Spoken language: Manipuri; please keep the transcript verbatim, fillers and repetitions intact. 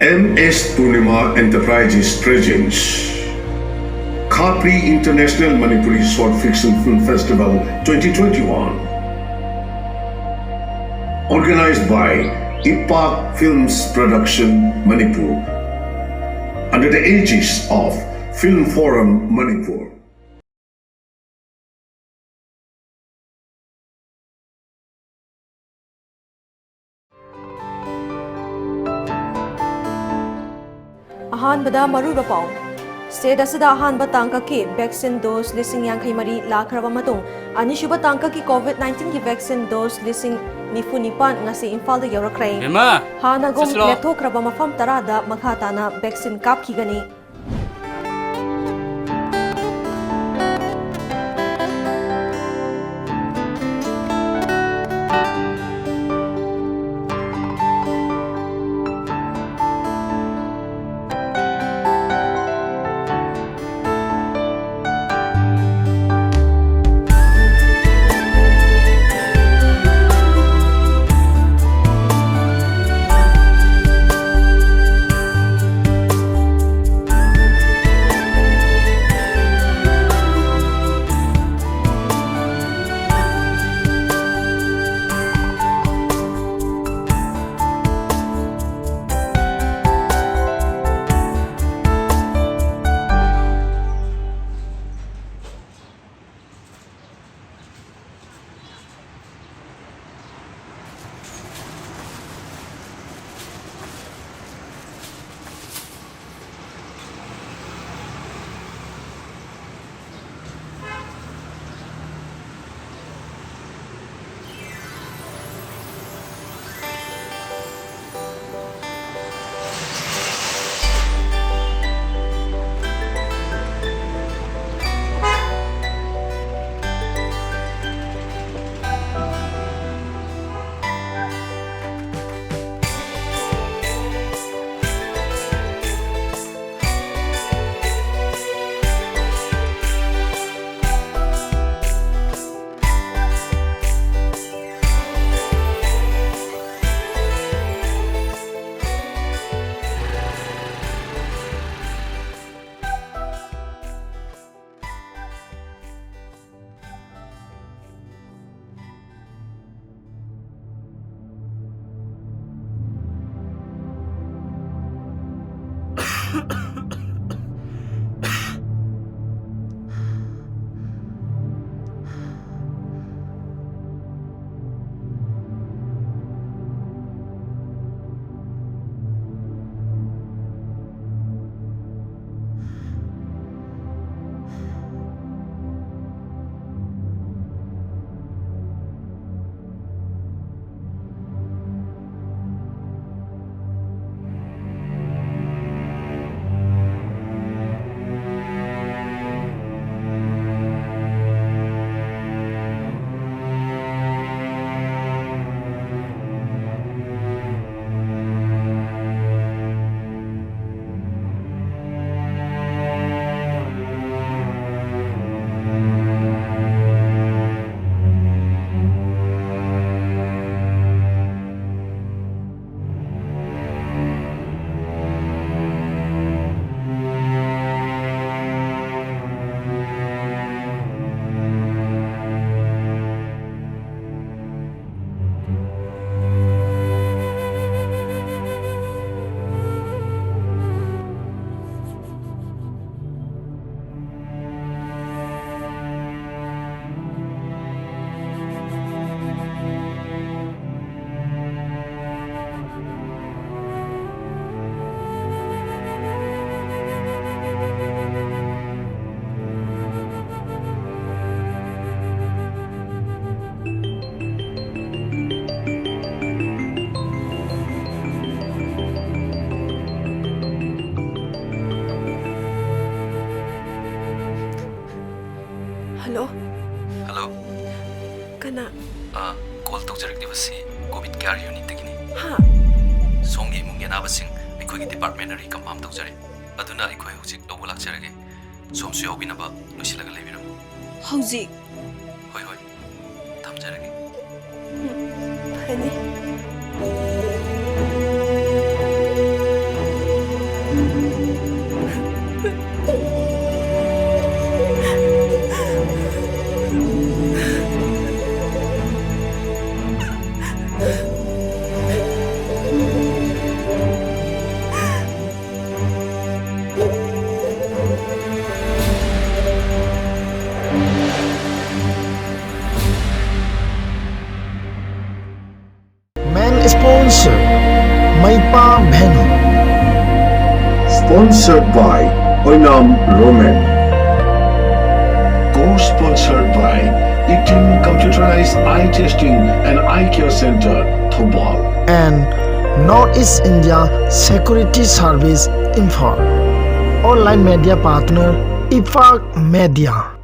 M S Purnima Enterprises presents Khapri International Manipuri Short Fiction Film Festival twenty twenty-one. Organized by Ipak Films Production Manipur, under the aegis of Film Forum Manipur. ꯑꯍꯥꯟꯕꯗ ꯃꯔꯨꯑꯣꯏꯕ ꯄꯥꯎ꯫ State ꯑꯁꯤꯗ ꯑꯍꯥꯟꯕ ꯇꯥꯡꯀꯛꯀꯤ vaccine dose ꯂꯤꯁꯤꯡ ꯌꯥꯡꯈꯩ ꯃꯔꯤ ꯂꯥꯛꯈ꯭ꯔꯕ ꯃꯇꯨꯡ, ꯑꯅꯤꯁꯨꯕ ꯇꯥꯡꯀꯛꯀꯤ COVID nineteen ꯒꯤ vaccine dose ꯂꯤꯁꯤꯡ ꯅꯤꯐꯨ ꯅꯤꯄꯥꯟ ꯉꯁꯤ ꯏꯝꯐꯥꯜꯗ ꯌꯧꯔꯛꯈ꯭ꯔꯦ꯫ ꯕꯦꯝꯃ, ꯍꯥꯟꯅꯒꯨꯝ ꯆꯠꯁꯤꯂꯣ꯫ ꯂꯦꯞꯊꯣꯛꯈ꯭ꯔꯕ ꯃꯐꯝ ꯇꯔꯥꯗ ꯃꯈꯥ ꯇꯥꯅ vaccine ꯀꯥꯞꯈꯤꯒꯅꯤ꯫ ꯍꯜꯂꯣ꯫ ꯍꯜꯂꯣ꯫ ꯀꯅꯥ? ꯑ, ꯀꯣꯜ ꯇꯧꯖꯔꯛꯂꯤꯕꯁꯤ ꯀꯣꯚꯤꯗ ꯀꯦꯌꯔ ꯌꯨꯅꯤꯠꯇꯒꯤꯅꯤ꯫ ꯍꯥ? ꯁꯣꯝꯒꯤ ꯏꯃꯨꯡꯒꯤ ꯑꯅꯥꯕꯁꯤꯡ ꯑꯩꯈꯣꯏꯒꯤ ꯗꯤꯄꯥꯔꯠꯃꯦꯟꯅ ꯔꯤꯀꯟꯐꯥꯔꯝ ꯇꯧꯖꯔꯦ꯫ ꯑꯗꯨꯅ ꯑꯩꯈꯣꯏ ꯍꯧꯖꯤꯛ ꯂꯧꯕ ꯂꯥꯛꯆꯔꯒꯦ꯫ ꯁꯣꯝꯁꯨ ꯌꯥꯎꯕꯤꯅꯕ ꯂꯣꯏꯁꯤꯜꯂꯒ ꯂꯩꯕꯤꯔꯝꯃꯨ꯫ ꯍꯧꯖꯤꯛ? ꯍꯣꯏ, ꯍꯣꯏ꯫ ꯊꯝꯖꯔꯒꯦ꯫ ꯎꯝ, ꯐꯅꯤ꯫ Sponsor, Maipa Venue. Sponsored by Oinam Roman. Co-sponsored by Itin Computerized Eye Testing and Eye Care Center, Thoubal. And North East India Security Service Imphal. Online media partner, Ipak Media.